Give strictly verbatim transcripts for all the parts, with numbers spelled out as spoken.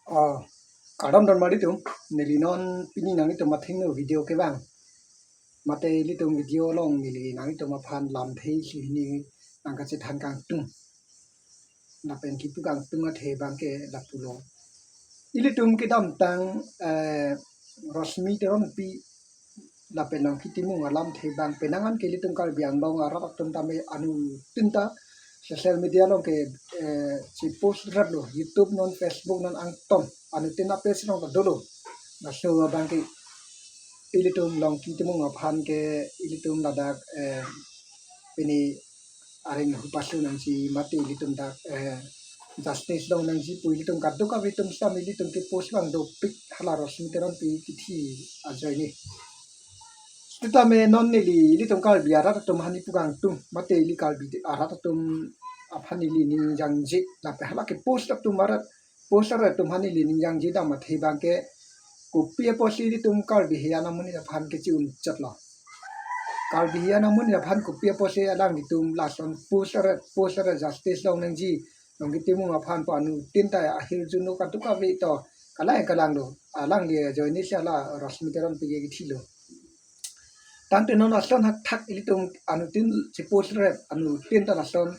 Oh, kardom don mari tum, neli non pini nanglitum athengno video kevang. Mate ilitum video along neli nanglitum aphan lamthe isi hini nangkachethan kangtung. Lapen kipu kangtung athe abangke lapulo. Ilitum kedamtang, eh, Rosmi Teronpi lapen Longki Timung alamthe abang penang an ke ilitum Karbi Anglong arat atum tame anuttin ta social media along ke, eh, chepost raplo, YouTube non, Facebook non, angton anuttin a-page along ta dolo. Laso abangke ilitum Longki Timung aphan ke ilitum ladak, eh, pini areng hu pasu nangji mate ilitum dak, eh, justice long nangji pu ilitum kadokave atum sitame ilitum kepost abang dopik hala Rosmi Teronpi kithi ajoine. Sitame non neli ilitum Karbi arat atum hani pu kangtung mate ili Karbi arat atum aphan ili ningjangji lapen hala kepost atum arat post arat atum hani ili ningjangji dam athe abangke kopi apotsi ilitum Karbi hiyan amonit aphan kechi-unchotlo. Karbi hiyan amonit aphan kopi apotsi alanglitum lason post arat, post arat justice long nangji, Longki Timung aphan pu anuttin ta ahirjuno kadokave to kalang kalanglo. Alangli ajoine si hala Rosmi Teronpi ke kithilo. Tangte non lason hakthak ilitum anuttin chepost rap, anuttin ta lason,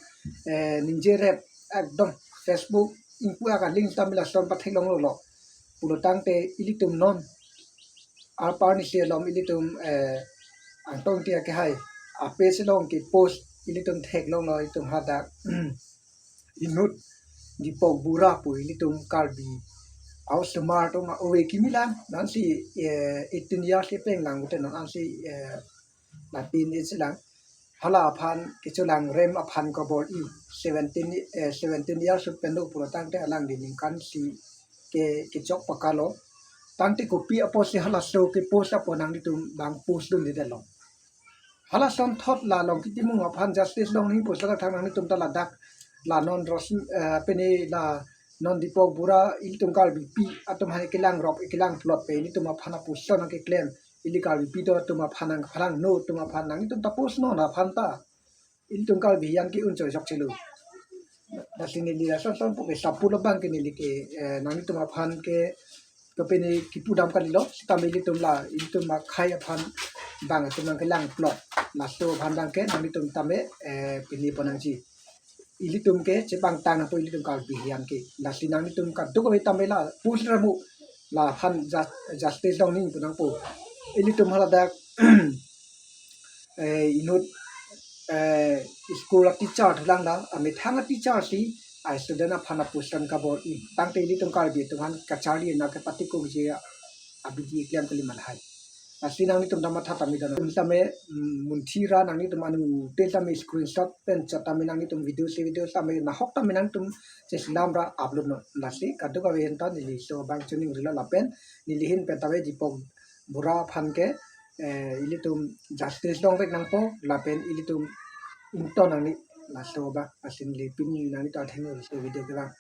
eh, ningje rap, ekdom Facebook ingpu aka link tame lason patheklonglo. Pulo tangte ilitum non arpar nisi alom ilitum, eh, Angtong Tia Kehai a-page along kepost ilitum theklonglo, itum hadak inut Dipok Bura pu ilitum Karbi aosomar atum ove kimi lang, non si, eh, eighteen years ipeng lang pute non an si, eh, lapen isi lang. Hala aphan kecholangrem aphan kabor-i, seventeen, eh, seventeen years pen do pulo tangte alangli ningkan isi ke kechok pakalo. Tangte kopi apotsi halaso kepost apot nanglitum bang post dunde detlo. Halason thot la Longki Timung aphan justice long nangji pu ladak than nanglitum ta ladak la non Ros, eh, pini la non Dipok Bura ilitum Karbipi atum hani kelang rok kelang plot pen ilitum aphan apuson nangkeklem, ili Karbipi do atum aphan nangphalang no atum aphan nanglitum ta post non aphan ta ilitum Karbi hiyan ke-unchot jokchelo. Lasi neli lason son pu ke sapulo abangke neli ke, eh, nanglitum aphan ke, ke pini kipu dam kalilo, sitame ilitum la ilitum akhai aphan bang atum nangkelang plot. Laso aphan abangke nanglitum tame, eh, pini pon nangji. Ilitum ke chepangtang nangpo ilitum Karbi hiyan ke. Lasi nanglitum kadokave tame la post ramu, la aphan jus-, justice long nangji pu nangpo. Ilitum haladak, eh, inut, eh, school a-teacher thulang la, amethang a-teacher si a-student aphan apuson kabor-i. Tangte ilitum Karbi atum aphan kacharli nangkepatiko ji abidi klem kali malhai. Lasi nanglitum ta matha tame dana. Tame, mm, munthi ra nanglitum anuttin tame screenshot pen chot tame nanglitum video si video tame nahok tame nanglitum cheselam ra upload non. Lasi kadokave ahin ta neli laso abang chiningrilo lapen neli ahin pen tame Dipok Bura aphan ke, eh, ilitum justice longvek nangpo lapen ilitum ington nangne laso abang, lasi neli pini nanglitum athengno laso video kevang.